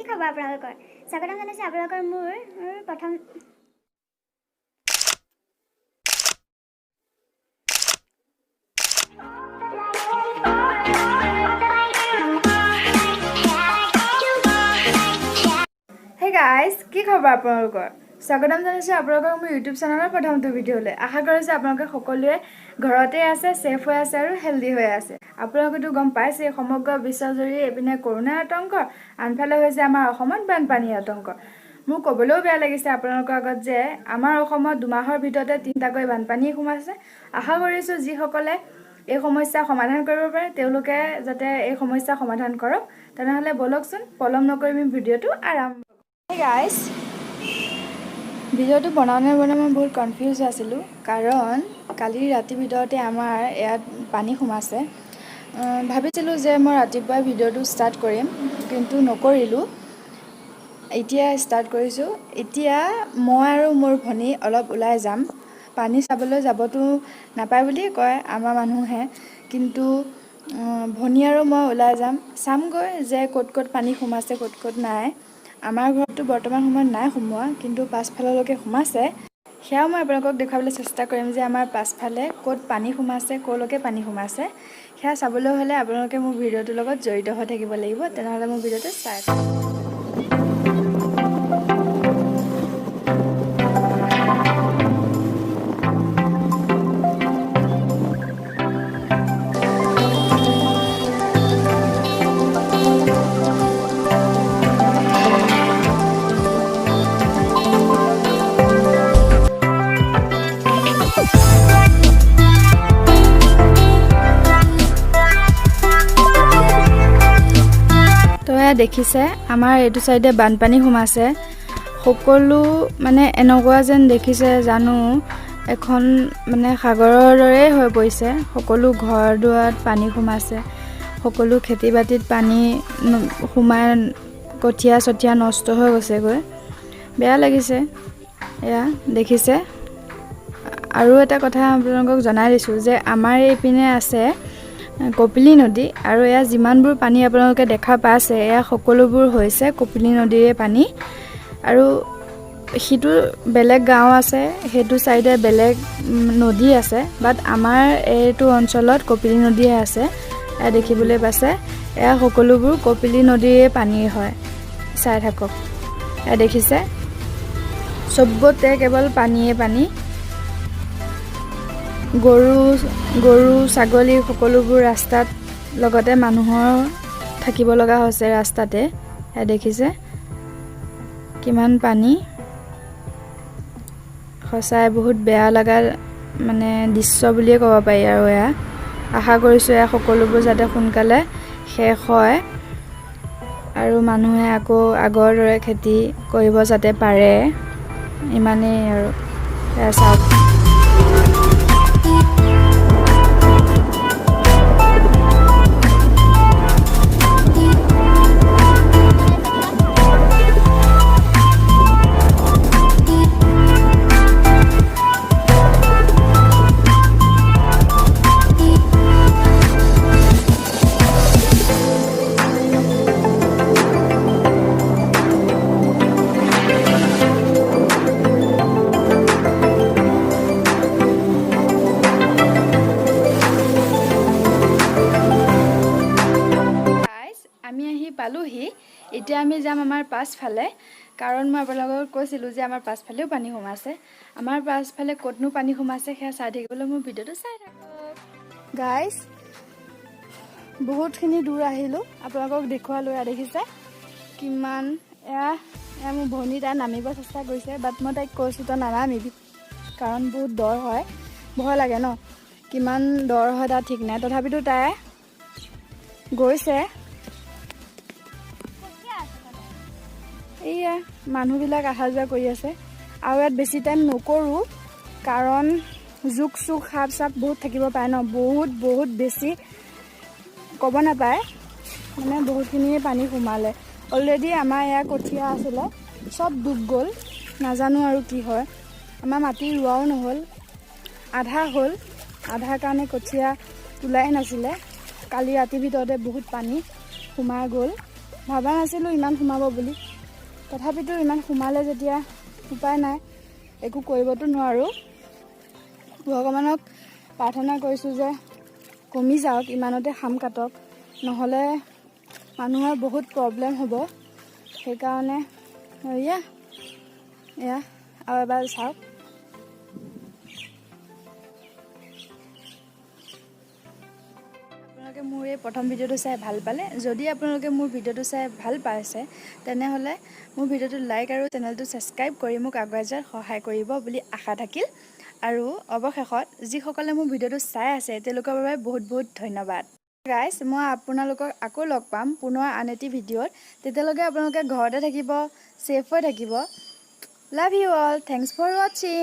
খবৰ আপোনালোকৰ? স্বাগতম জনাইছোঁ আপোনালোকৰ মোৰ প্ৰথম। হে গাইজ, কি খবৰ আপোনালোকৰ? স্বাগতম জনাইছোঁ আপোনালোকক মোৰ ইউটিউব চেনেলৰ প্ৰথমটো ভিডিঅ'লৈ। আশা কৰিছোঁ আপোনালোকে সকলোৱে ঘৰতে আছে, ছেফ হৈ আছে আৰু হেল্ডি হৈ আছে। আপোনালোকেতো গম পাইছেই, সমগ্ৰ বিশ্বজুৰি এইপিনে কৰোণাৰ আতংক, আনফালে হৈছে আমাৰ অসমত বানপানীৰ আতংক। মোৰ ক'বলৈও বেয়া লাগিছে আপোনালোকৰ আগত যে আমাৰ অসমত 2 মাহৰ ভিতৰতে তিনিটাকৈ বানপানী সোমাইছে। আশা কৰিছোঁ যিসকলে এই সমস্যা সমাধান কৰিব পাৰে, তেওঁলোকে যাতে এই সমস্যা সমাধান কৰক। তেনেহ'লে ব'লকচোন, পলম নকৰি আমি ভিডিঅ'টো আৰম্ভ। গাইজ, ভিডিঅ'টো বনাওঁ নে বনাওঁ মই বহুত কনফিউজ আছিলোঁ, কাৰণ কালি ৰাতিৰ ভিতৰতে আমাৰ ইয়াত পানী সোমাইছে। ভাবিছিলোঁ যে মই ৰাতিপুৱাই ভিডিঅ'টো ষ্টাৰ্ট কৰিম, কিন্তু নকৰিলোঁ। এতিয়া ষ্টাৰ্ট কৰিছোঁ। এতিয়া মই আৰু মোৰ ভনী অলপ ওলাই যাম। পানী চাবলৈ যাবতো নাপায় বুলিয়ে কয় আমাৰ মানুহে, কিন্তু ভনী আৰু মই ওলাই যাম, চামগৈ যে ক'ত ক'ত পানী সোমাইছে, ক'ত ক'ত নাই। আমাৰ ঘৰততো বৰ্তমান সময়ত নাই সোমোৱা, কিন্তু পাছফাললৈকে সোমাইছে। সেয়াও মই আপোনালোকক দেখুৱাবলৈ চেষ্টা কৰিম যে আমাৰ পাছফালে ক'ত পানী সোমাইছে, ক'লৈকে পানী সোমাইছে। সেয়া চাবলৈ হ'লে আপোনালোকে মোৰ ভিডিঅ'টোৰ লগত জড়িত হৈ থাকিব লাগিব। তেনেহ'লে মোৰ ভিডিঅ'টো চাই থাকক। তো এয়া দেখিছে, আমাৰ এইটো চাইডে বানপানী সোমাইছে। সকলো মানে এনেকুৱা যেন দেখিছে জানো এখন মানে সাগৰৰ দৰেই হৈ পৰিছে। সকলো ঘৰ দুৱাৰত পানী সোমাইছে, সকলো খেতি বাতিত পানী সোমাই কঠীয়া চঠীয়া নষ্ট হৈ গৈছেগৈ। বেয়া লাগিছে। এয়া দেখিছে। আৰু এটা কথা আপোনালোকক জনাই দিছোঁ যে আমাৰ এইপিনে আছে কপিলী নদী আৰু এয়া যিমানবোৰ পানী আপোনালোকে দেখা পাইছে, এয়া সকলোবোৰ হৈছে কপিলী নদীৰে পানী। আৰু সিটো বেলেগ গাঁও আছে, সেইটো চাইডে বেলেগ নদী আছে, বাট আমাৰ এইটো অঞ্চলত কপিলী নদীয়ে আছে। এয়া দেখিবলৈ পাইছে, এয়া সকলোবোৰ কপিলী নদীৰে পানী হয়। চাই থাকক। এয়া দেখিছে, চবতে কেৱল পানীয়ে পানী। গৰু গৰু ছাগলী সকলোবোৰ ৰাস্তাত, লগতে মানুহৰ থাকিব লগা হৈছে ৰাস্তাতে। এয়া দেখিছে কিমান পানী। সঁচাই বহুত বেয়া লগা মানে দৃশ্য বুলিয়ে ক'ব পাৰি। আৰু এয়া আশা কৰিছোঁ এয়া সকলোবোৰ যাতে সোনকালে শেষ হয় আৰু মানুহে আকৌ আগৰ দৰে খেতি কৰিব যাতে পাৰে, ইমানেই। আৰু এয়া চাওক। গাইজ, আমি আহি পালোহি। এতিয়া আমি যাম আমাৰ পাছফালে, কাৰণ মই আপোনালোকক কৈছিলোঁ যে আমাৰ পাছফালেও পানী সোমাইছে। আমাৰ পাছফালে ক'তনো পানী সোমাইছে, সেয়া চাই থাকিবলৈ মোৰ ভিডিঅ'টো চাই থাকক। গাইজ, বহুতখিনি দূৰ আহিলোঁ, আপোনালোকক দেখুৱালোঁ। এয়া দেখিছে কিমান। এয়া এয়া মোৰ ভনী, তাই নামিব চেষ্টা কৰিছে, বাট মই তাইক কৈছোঁ, তই নানামিবি, কাৰণ বহুত দ হয়, ভয় লাগে ন। কিমান দ হয় তাৰ ঠিক নাই, তথাপিতো তাই গৈছে। এইয়া মানুহবিলাক অহা যোৱা কৰি আছে। আৰু ইয়াত বেছি টাইম নকৰোঁ, কাৰণ জোক চোক সাপ চাপ বহুত থাকিব পাৰে ন। বহুত বহুত বেছি ক'ব নাপায়, মানে বহুতখিনিয়ে পানী সোমালে অলৰেডি। আমাৰ এয়া কঠীয়া আছিলে, চব ডুব গ'ল। নাজানো আৰু কি হয়। আমাৰ মাটি ৰোৱাও নহ'ল, আধা হ'ল। আধাৰ কাৰণে কঠীয়া তোলাই নাছিলে। কালি ৰাতিৰ ভিতৰতে বহুত পানী সোমাই গ'ল। ভবা নাছিলোঁ ইমান সোমাব বুলি, তথাপিতো ইমান সোমালে যেতিয়া উপায় নাই, একো কৰিবতো নোৱাৰোঁ। ভগৱানক প্ৰাৰ্থনা কৰিছোঁ যে কমি যাওক, ইমানতে খাম কাটক, নহ'লে মানুহৰ বহুত প্ৰব্লেম হ'ব। সেইকাৰণে এয়া এয়া আৰু এবাৰ চাওক। আপোনালোকে মোৰ এই প্ৰথম ভিডিঅ'টো চাই ভাল পালে? যদি আপোনালোকে মোৰ ভিডিঅ'টো চাই ভাল পাইছে, তেনেহ'লে মোৰ ভিডিঅ'টো লাইক আৰু চেনেলটো ছাবস্ক্ৰাইব কৰি মোক আগুৱাই যোৱাত সহায় কৰিব বুলি আশা থাকিল। আৰু অৱশেষত যিসকলে মোৰ ভিডিঅ'টো চাই আছে, তেওঁলোকৰ বাবে বহুত বহুত ধন্যবাদ। গাইজ, মই আপোনালোকক আকৌ লগ পাম পুনৰ আন এটি ভিডিঅ'ত। তেতিয়ালৈকে আপোনালোকে ঘৰতে থাকিব, ছেফ হৈ থাকিব। Love you all, thanks for watching.